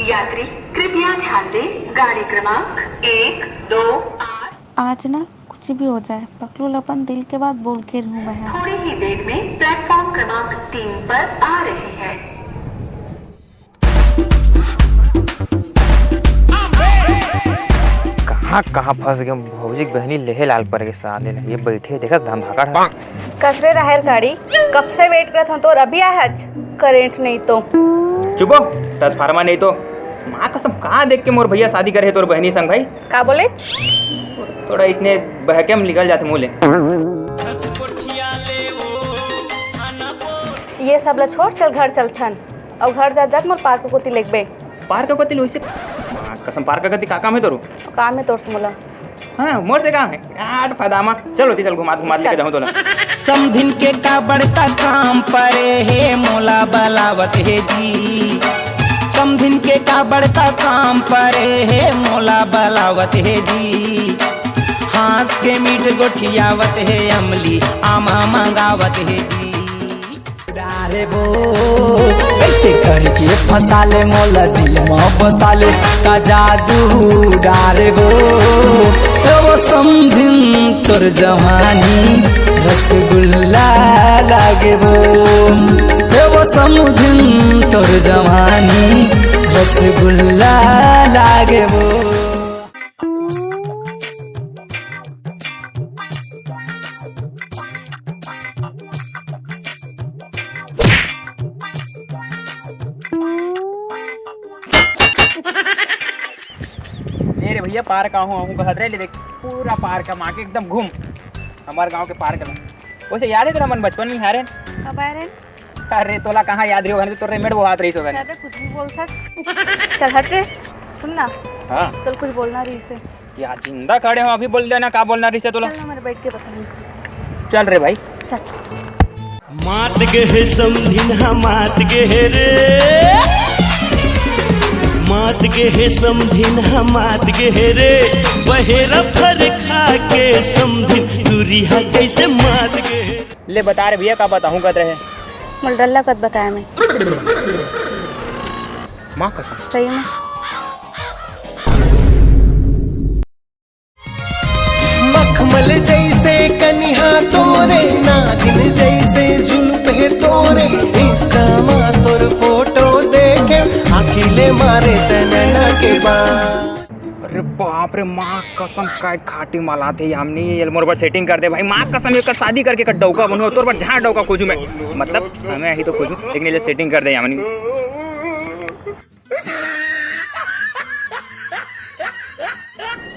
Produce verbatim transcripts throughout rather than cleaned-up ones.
यात्री कृपया ध्यान दें, गाड़ी क्रमांक एक दो आठ। आज ना कुछ भी हो जाए, पकलू ल अपन दिल के बात बोल के रहूं मैं ह। थोड़ी ही देर में प्लेटफॉर्म क्रमांक तीन पर आ रहे हैं। कहाँ कहाँ फंस गए भौजी के बहनी, लेहे लाल पर के साले ने। ये बैठे देखत धमधाकड़ है। कस रे राहेर काड़ी, कब से वेट करत हूँ तोर, अभी आए हच? करेंट नहीं तो। चुप हो, ट्रांसफार्मर नहीं तो। माँ कसम, कहाँ देख के मोर भैया शादी करे हे तोर बहनी संग भाई? का बोले? थोड़ा इसने बहके में निकल जाते मुँह ले। ये सब ला छोड़, चल घर चल छन। अउ घर जात जात मोर पार्क कोती लेगबे। पार्क कोती लोइसे? माँ कसम, पार्क कती का काम हे तोर? काम हे तोर से मोला। हाँ, मोर से काम हे यार, फदामा। चल ओती चल, घुमात घुमात लेके चल। जाहूँ तोला। समधिन के का बड़का काम परे हे, मोला बलावत हे जी। समधिन के का बड़का काम परे हे, मोला बलावत हे जी। हाँस के मीठ गोठियावत हे, अमली आमा मंगावत हे जी। डारे वो कैसे करके फंसा ले, मोला दिल में बसा ले, का जादू डारे वो। ए वो समधिन तोर जवानी रसगुल्ला लागे वो, ए वो समधिन तोर जवानी रसगुल्ला लागे वो। ले रे भैया, पार्क आहूँ, आहूँ कहत रहे, ले देख, पूरा पार्क हम आके एकदम घूम, हमार गांव के पार्क में। वैसे याद हे तोला, हमन बचपन में हारे। कब आए रहे? अरे, तोला कहाँ याद रही होगा, तो रेमेड वो हाथ रही होगा। अरे, कुछ भी बोल सक। चल हट रे, सुन ना। हाँ। तोला कुछ बोलना रही से। या जिंदा खड़े हो, अभी बोल देना, का बोलना रहिसे तोला? चल ना, मेरे बैठ के बताऊंगी। चल रे भाई। चल। मात गे हे समधिन हा, मात गे हे रे। मात गे हे समधिन हा, मात गे हे रे। बहेरा फर खा के समधिन टूरी हा कैसे मात गे हे। ले बता रे भैया, का बताहूँ कत रहे? मोला डर लगत बताए में। माँ कसम। सही में। मखमल जैसे कनिहा तोरे, नागिन जैसे जुल्फ हे तोरे, Insta मा तोर फोटो देखे, आँखी ले मारे तै नैना के बान। अरे बाप रे, माँ कसम, काय खाटी मालात हे यामिनी, ये मोर बर सेटिंग कर दे भाई, माँ कसम, एकर शादी करके एकर डौका बनहूँ, तोर बर झाड़ डौका खोजूँ मैं, मतलब समय ही तो खोजूँ, लेकिन ये सेटिंग कर दे यामिनी।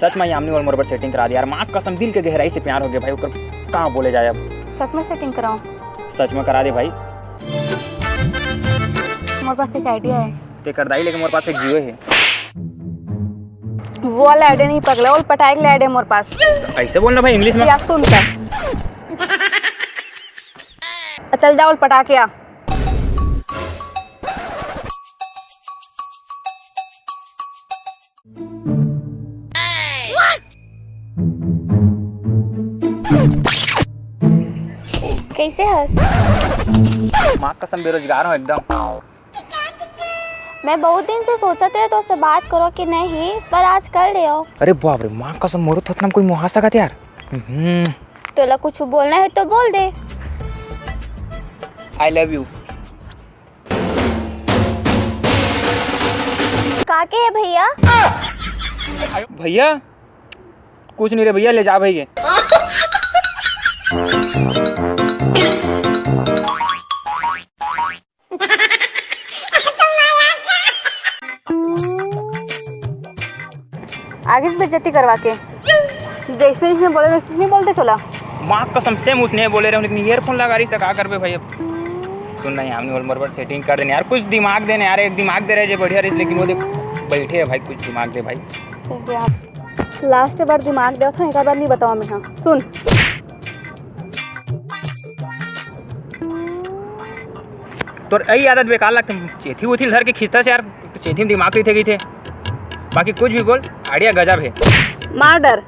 सच में यामिनी और मोर बर सेटिंग करा दे यार, माँ कसम दिल के गहराई से प्यार हो गया भाई, ओकर का बोले जाए अब। सच में सेटिंग कराओ। सच में करा दे भाई। मोर पास एक आइडिया है। ते कर दाई, लेकिन मोर पास एक जियो है। वो वाला आइडिया नहीं पगला, वो पटाए के आइडिया मोर पास। ऐसे बोलना भाई इंग्लिश में। या सुन कर। चल जा, वो पटा के आ। कैसे हस? माँ कसम बेरोजगार हूँ एकदम। मैं बहुत दिन से सोचत रहे तो से बात करो कि नहीं, पर आज कर ले हो। अरे बाप रे, माँ कसम मोरो थोथना में कोई मुहा सकत यार। हम्म। तोला कुछ बोलना है तो बोल दे। I love you। का के है भैया? भैया कुछ नहीं रे भैया, ले जा भाई ये। आगे से बेइज्जती करवा के। जैसे इसने बोले वैसे नहीं बोलते चला। माँ कसम से मुझ नहीं बोले रहे, लेकिन ईयरफोन लगा रही तो का करबे भाई अब। सुन ना यामिनी, मोर बर सेटिंग कर देना यार, कुछ दिमाग देना यार, एक दिमाग दे रहे जे बढ़िया रही, लेकिन वो देख बैठे है भाई, कुछ दिमाग दे भाई। ठीक है, लास्ट बार दिमाग दे था, एक बार नहीं बताओ मैं। हाँ सुन। तोर यही आदत बेकार लगते, चेथी उथी धर के खींचता से यार, चेथी में दिमाग रहिथे कहिथे, बाकी कुछ भी बोल, आइडिया गजब है। मार डर।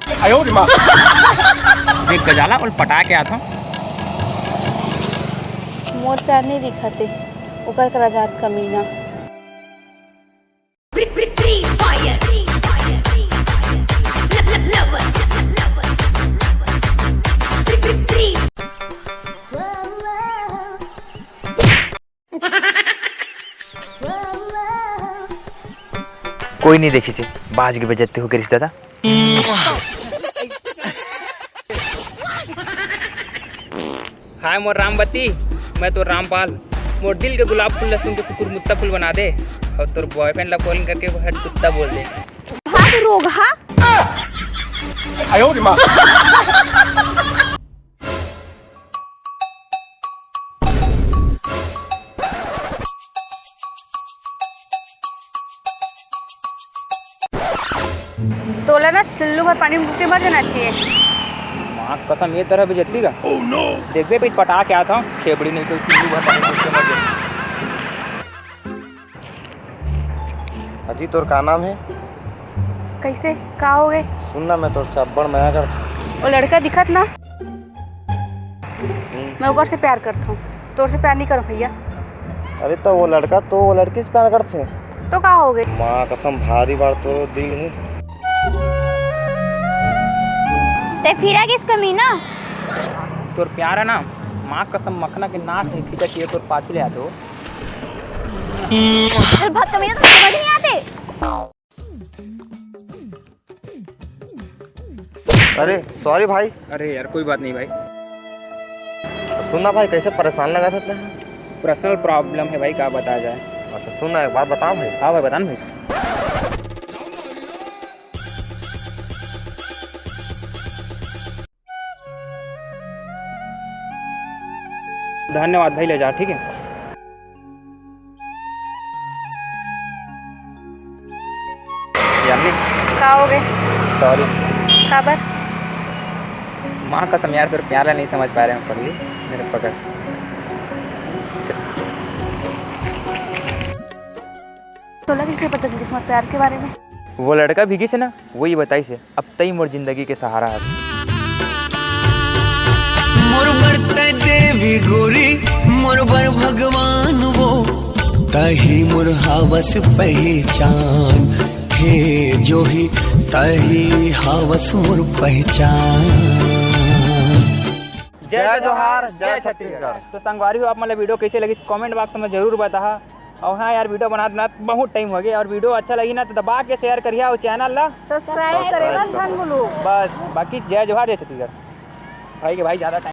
देख गजाला, बोल पटा के आता हूँ। मोर प्यार नहीं दिखाते। ओकर करा जात कमीना। कोई नहीं देखिस हे, बाज के बेइज्जती हो गे रिहिस दादा। हाय मोर रामबती, मैं तो रामपाल। मोर दिल के गुलाब फूल ला सुन के कुकुर मुत्ता फूल बना दे, अउ तोर बॉयफ्रेंड ला फोन करके वो हेड कुत्ता बोल दे। भाग रोगहा। तोला ना चुल्लू भर पानी में डूब के मर जाना चाहिए। माँ कसम, ये तरह बेइज्जती का? देखबे, पीठ पटा के आता हूँ, खेबड़ी नहीं तो चुल्लू भर पानी में डूब के मर जाए। अजी, तोर का नाम है? कैसे? का हो गए? सुन ना, मैं तोर से अब्बड़ मया कर। वो लड़का दिखत ना, मैं ओकर से प्यार करत हूँ, तोर से प्यार नहीं करो भैया। अरे, तो वो लड़का तो वो लड़की से प्यार करत हे। तो का हो गए? माँ कसम, भारी बार तो दिल है। ते फिरा किस कमीना? तोर प्यार है ना, माँ कसम, मखना के नाश नहीं खींचा चाहिए, तोर पाछू ले आते हो। चल भाग कमीना, तुझे समझ नहीं आते। अरे सॉरी भाई। अरे यार, कोई बात नहीं भाई। सुनना भाई, कैसे परेशान लगा था तैं? पर्सनल प्रॉब्लम है भाई, का बताया जाए। अच्छा सुनना, एक बात बताओ भाई। हाँ भाई, बता ना भाई। धन्यवाद भाई, ले जा, ठीक है। यामिनी। का हो गए? सॉरी। काबर? माँ कसम यार, तोर प्यार ला नहीं समझ पा रहे हैं पगली, मेरे पकड़। तोला कैसे पता चली तुम्हारे प्यार के बारे में? वो लड़का भीगी से ना, वही बताई से। अब तई मोर जिंदगी के सहारा हस। मोर बर तै देवी गोरी, मोर बर भगवान वो, तही मोर हावस पहचान, हे जोही, तही हावस मोर पहचान। जय जोहार, जय छत्तीसगढ़। तो संगवारी हो, आप मन ला वीडियो कैसे लगिस, कमेंट बॉक्स में जरूर बताहा। और हाँ यार, वीडियो बनात बनात बहुत टाइम हो गया, और वीडियो अच्छा लगी ना तो दबा के शेयर करिहा और चैनल ला सब्सक्राइब करे ला झन भूलू। बस, बाकी जय जोहार, जय छत्तीसगढ़। भाई के भाई ज़्यादा टाइम